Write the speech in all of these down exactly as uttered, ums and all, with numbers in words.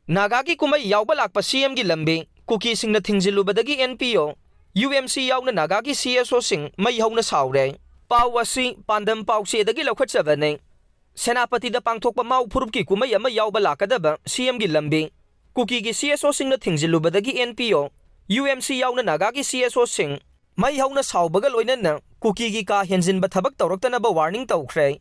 ꯅꯥꯒꯥꯒꯤ ꯀꯨꯝꯍꯩ ꯌꯥꯎꯕ ꯂꯥꯛꯄ ꯁꯤ ꯑꯦꯝꯒꯤ ꯂꯝꯕꯤ ꯀꯨꯀꯤꯁꯤꯡꯅ ꯊꯤꯡꯖꯤꯜꯂꯨꯕꯗꯒꯤ ꯑꯦꯟ ꯄꯤ ꯑꯣ, ꯌꯨ ꯑꯦꯝ ꯁꯤ ꯌꯥꯎꯅ ꯅꯥꯒꯥꯒꯤ ꯁꯤ ꯑꯦꯁ ꯑꯣꯁꯤꯡ ꯃꯩ ꯍꯧꯅ ꯁꯥꯎꯔꯦ꯫ ꯄꯥꯎ ꯑꯁꯤ ꯄꯥꯟꯗꯝ ꯄꯥꯎꯆꯦꯗꯒꯤ ꯂꯧꯈꯠꯆꯕꯅꯤ꯫ ꯁꯦꯅꯥꯄꯇꯤꯗ ꯄꯥꯡꯊꯣꯛꯄ ꯃꯥꯎ ꯐꯨꯔꯨꯞꯀꯤ ꯀꯨꯝꯍꯩ ꯑꯃ ꯌꯥꯎꯕ ꯂꯥꯛꯀꯗꯕ ꯁꯤ ꯑꯦꯝꯒꯤ ꯂꯝꯕꯤ ꯀꯨꯀꯤꯒꯤ ꯁꯤ ꯑꯦꯁ ꯑꯣꯁꯤꯡꯅ ꯊꯤꯡꯖꯤꯜꯂꯨꯕꯗꯒꯤ ꯑꯦꯟ ꯄꯤ ꯑꯣ, ꯌꯨ ꯑꯦꯝ ꯁꯤ ꯌꯥꯎꯅ ꯅꯥꯒꯥꯒꯤ ꯁꯤ ꯑꯦꯁ ꯑꯣꯁꯤꯡ ꯃꯩ ꯍꯧꯅ ꯁꯥꯎꯕꯒ ꯂꯣꯏꯅꯅ ꯀꯨꯀꯤꯒꯤ ꯀꯥ ꯍꯦꯟꯖꯤꯟꯕ ꯊꯕꯛ ꯇꯧꯔꯛꯇꯅꯕ ꯋꯥꯔꯅꯤꯡ ꯇꯧꯈ꯭ꯔꯦ꯫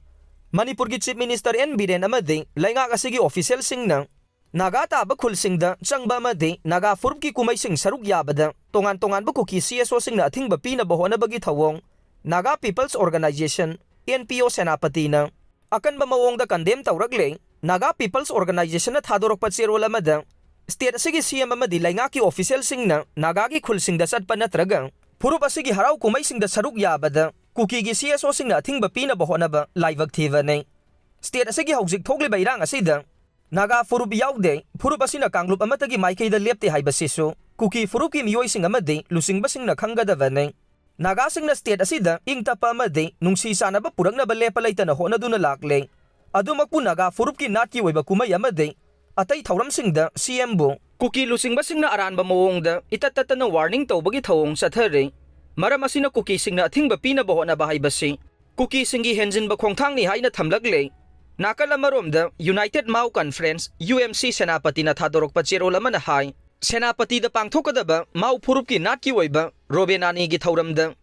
ꯃꯅꯤꯄꯨꯔꯒꯤ ꯆꯤꯐ ꯃꯤꯅꯤꯁꯇꯔ ꯑꯦꯟ ꯕꯤꯔꯦꯟ ꯑꯃꯗꯤ ꯂꯩꯉꯥꯛ ꯑꯁꯤꯒꯤ ꯑꯣꯐꯤꯁꯤꯌꯦꯜꯁꯤꯡꯅ ꯅꯥꯒꯥ ꯇꯥꯕ ꯈꯨꯜꯁꯤꯡꯗ ꯆꯪꯕ ꯑꯃꯗꯤ ꯅꯥꯒꯥ ꯐꯨꯔꯨꯞꯀꯤ ꯀꯨꯝꯍꯩꯁꯤꯡ ꯁꯔꯨꯛ ꯌꯥꯕꯗ ꯇꯣꯉꯥꯟ ꯇꯣꯉꯥꯟꯕ ꯀꯨꯀꯤ ꯁꯤ ꯑꯦꯁ ꯑꯣꯁꯤꯡꯅ ꯑꯊꯤꯡꯕ ꯄꯤꯅꯕ ꯍꯣꯠꯅꯕꯒꯤ ꯊꯧꯑꯣꯡ Naga peoples organisation, N P O, ꯁꯦꯅꯥꯄꯇꯤꯅ ꯑꯀꯟꯕ ꯃꯑꯣꯡꯗ ꯀꯟꯗꯦꯝ ꯇꯧꯔꯛꯂꯦ꯫ ꯅꯥꯒꯥ ꯄꯤꯄꯜꯁ ꯑꯣꯔꯒꯅꯥꯏꯖꯦꯁꯟꯅ ꯊꯥꯗꯣꯔꯛꯄ ꯆꯦꯔꯣꯜ ꯑꯃꯗ ꯁ꯭ꯇꯦꯠ ꯑꯁꯤꯒꯤ ꯁꯤ ꯑꯦꯝ ꯑꯃꯗꯤ ꯂꯩꯉꯥꯛꯀꯤ ꯑꯣꯐꯤꯁꯤꯌꯦꯜꯁꯤꯡꯅ ꯅꯥꯒꯥꯒꯤ ꯈꯨꯜꯁꯤꯡꯗ ꯆꯠꯄ ꯅꯠꯇ꯭ꯔꯒ ꯐꯨꯔꯨꯞ ꯑꯁꯤꯒꯤ ꯍꯔꯥꯎ ꯀꯨꯝꯍꯩꯁꯤꯡꯗ ꯁꯔꯨꯛ ꯌꯥꯕꯗ ꯀꯨꯀꯤꯒꯤ ꯁꯤ ꯑꯦꯁ ꯑꯣꯁꯤꯡꯅ ꯑꯊꯤꯡꯕ ꯄꯤꯅꯕ ꯍꯣꯠꯅꯕ ꯂꯥꯏꯕꯛ ꯊꯤꯕꯅꯤ꯫ ꯁ꯭ꯇꯦꯠ ꯑꯁꯤꯒꯤ ꯍꯧꯖꯤꯛ ꯊꯣꯛꯂꯤꯕ ꯏꯔꯥꯡ ꯑꯁꯤꯗ ꯅꯥꯒꯥ ꯐꯨꯔꯨꯞ ꯌꯥꯎꯗꯦ, ꯐꯨꯔꯨꯞ ꯑꯁꯤꯅ ꯀꯥꯡꯂꯨꯞ ꯑꯃꯠꯇꯒꯤ ꯃꯥꯏꯀꯩꯗ ꯂꯦꯞꯇꯦ ꯍꯥꯏꯕꯁꯤꯁꯨ ꯀꯨꯀꯤ ꯐꯨꯔꯨꯞꯀꯤ ꯃꯤꯑꯣꯏꯁꯤꯡ ꯑꯃꯗꯤ ꯂꯨꯆꯤꯡꯕꯁꯤꯡꯅ ꯈꯪꯒꯗꯕꯅꯤ꯫ ꯅꯥꯒꯥꯁꯤꯡꯅ ꯁ꯭ꯇꯦꯠ ꯑꯁꯤꯗ ꯏꯪ ꯇꯞꯄ ꯑꯃꯗꯤ ꯅꯨꯡꯁꯤ ꯆꯥꯟꯅꯕ ꯄꯨꯔꯛꯅꯕ ꯂꯦꯞꯄ ꯂꯩꯇꯅ ꯍꯣꯠꯅꯗꯨꯅ ꯂꯥꯛꯂꯦ꯫ ꯑꯗꯨꯃꯛꯄꯨ ꯅꯥꯒꯥ ꯐꯨꯔꯨꯞꯀꯤ ꯅꯥꯠꯀꯤ ꯑꯣꯏꯕ ꯀꯨꯝꯍꯩ ꯑꯃꯗꯤ ꯑꯇꯩ ꯊꯧꯔꯝꯁꯤꯡꯗ ꯁꯤ ꯑꯦꯝꯕꯨ ꯀꯨꯀꯤ ꯂꯨꯆꯤꯡꯕꯁꯤꯡꯅ ꯑꯔꯥꯟꯕ ꯃꯑꯣꯡꯗ ꯏꯇꯠ ꯇꯠꯇꯅ ꯋꯥꯔꯅꯤꯡ ꯇꯧꯕꯒꯤ ꯊꯧꯑꯣꯡ ꯆꯠꯊꯔꯤ꯫ ꯃꯔꯝ ꯑꯁꯤꯅ ꯀꯨꯀꯤꯁꯤꯡꯅ ꯑꯊꯤꯡꯕ ꯄꯤꯅꯕ ꯍꯣꯠꯅꯕ ꯍꯥꯏꯕꯁꯤ ꯀꯨꯀꯤꯁꯤꯡꯒꯤ ꯍꯦꯟꯖꯤꯟꯕ ꯈꯣꯡꯊꯥꯡꯅꯤ ꯍꯥꯏꯅ ꯊꯝꯂꯛꯂꯦ꯫ ꯅꯥꯀꯜ ꯑꯃꯔꯣꯝꯗ ꯌꯨꯅꯥꯏꯇꯦꯗ ꯃꯥꯎ ꯀꯟꯐꯔꯦꯟꯁ, ꯌꯨ ꯑꯦꯝ ꯁꯤ, ꯁꯦꯅꯥꯄꯇꯤꯅ ꯊꯥꯗꯣꯔꯛꯄ ꯆꯦꯔꯣꯜ ꯑꯃꯅ ꯍꯥꯏ, ꯁꯦꯅꯥꯄꯇꯤꯗ ꯄꯥꯡꯊꯣꯛꯀꯗꯕ ꯃꯥꯎ ꯐꯨꯔꯨꯞꯀꯤ ꯅꯥꯠꯀꯤ ꯑꯣꯏꯕ ꯔꯣꯕꯦꯅꯥꯅꯤꯒꯤ ꯊꯧꯔꯝꯗ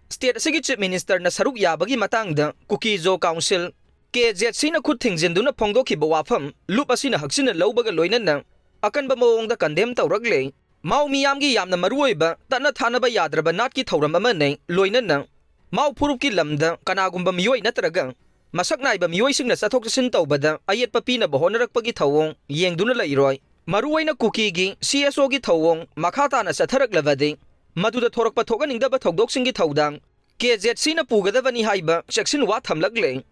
ꯁ꯭ꯇꯦꯠ ꯑꯁꯤꯒꯤ ꯆꯤꯐ ꯃꯤꯅꯤꯁꯇꯔꯅ ꯁꯔꯨꯛ ꯌꯥꯕꯒꯤ ꯃꯇꯥꯡꯗ ꯀꯨꯀꯤ ꯖꯣ ꯀꯥꯎꯟꯁꯤꯜ, ꯀꯦ ꯖꯦꯗ ꯁꯤꯅ ꯈꯨꯠ ꯊꯤꯡꯖꯤꯟꯗꯨꯅ ꯐꯣꯡꯗꯣꯛꯈꯤꯕ ꯋꯥꯐꯝ ꯂꯨꯞ ꯑꯁꯤꯅ ꯍꯛꯆꯤꯟꯅ ꯂꯧꯕꯒ ꯂꯣꯏꯅꯅ ꯑꯀꯟꯕ ꯃꯑꯣꯡꯗ ꯀꯟꯗꯦꯝ ꯇꯧꯔꯛꯂꯦ꯫ ꯃꯥꯎ ꯃꯤꯌꯥꯝꯒꯤ ꯌꯥꯝꯅ ꯃꯔꯨꯑꯣꯏꯕ ꯇꯠꯅ ꯊꯥꯅꯕ ꯌꯥꯗ꯭ꯔꯕ ꯅꯥꯠꯀꯤ ꯊꯧꯔꯝ ꯑꯃꯅꯤ, ꯂꯣꯏꯅꯅ ꯃꯥꯎ ꯐꯨꯔꯨꯞꯀꯤ ꯂꯝꯗ ꯀꯅꯥꯒꯨꯝꯕ ꯃꯤꯑꯣꯏ ꯅꯠꯇ꯭ꯔꯒ ꯃꯁꯛ ꯅꯥꯏꯕ ꯃꯤꯑꯣꯏꯁꯤꯡꯅ ꯆꯠꯊꯣꯛ ꯆꯠꯁꯤꯟ ꯇꯧꯕꯗ ꯑꯌꯦꯠꯄ ꯄꯤꯅꯕ ꯍꯣꯠꯅꯔꯛꯄꯒꯤ ꯊꯧꯑꯣꯡ ꯌꯦꯡꯗꯨꯅ ꯂꯩꯔꯣꯏ꯫ ꯃꯔꯨꯑꯣꯏꯅ ꯀꯨꯀꯤꯒꯤ ꯁꯤ ꯑꯦꯁ ꯑꯣꯒꯤ ꯊꯧꯑꯣꯡ ꯃꯈꯥ ꯇꯥꯅ ꯆꯠꯊꯔꯛꯂꯕꯗꯤ ꯃꯗꯨꯗ ꯊꯣꯔꯛꯄ ꯊꯣꯛꯍꯟꯅꯤꯡꯗꯕ ꯊꯧꯗꯣꯛꯁꯤꯡꯒꯤ ꯊꯧꯗꯥꯡ ꯀꯦ ꯖꯦꯗ ꯁꯤꯅ ꯄꯨꯒꯗꯕꯅꯤ ꯍꯥꯏꯕ ꯆꯦꯛꯁꯤꯟ ꯋꯥ ꯊꯝꯂꯛꯂꯦ꯫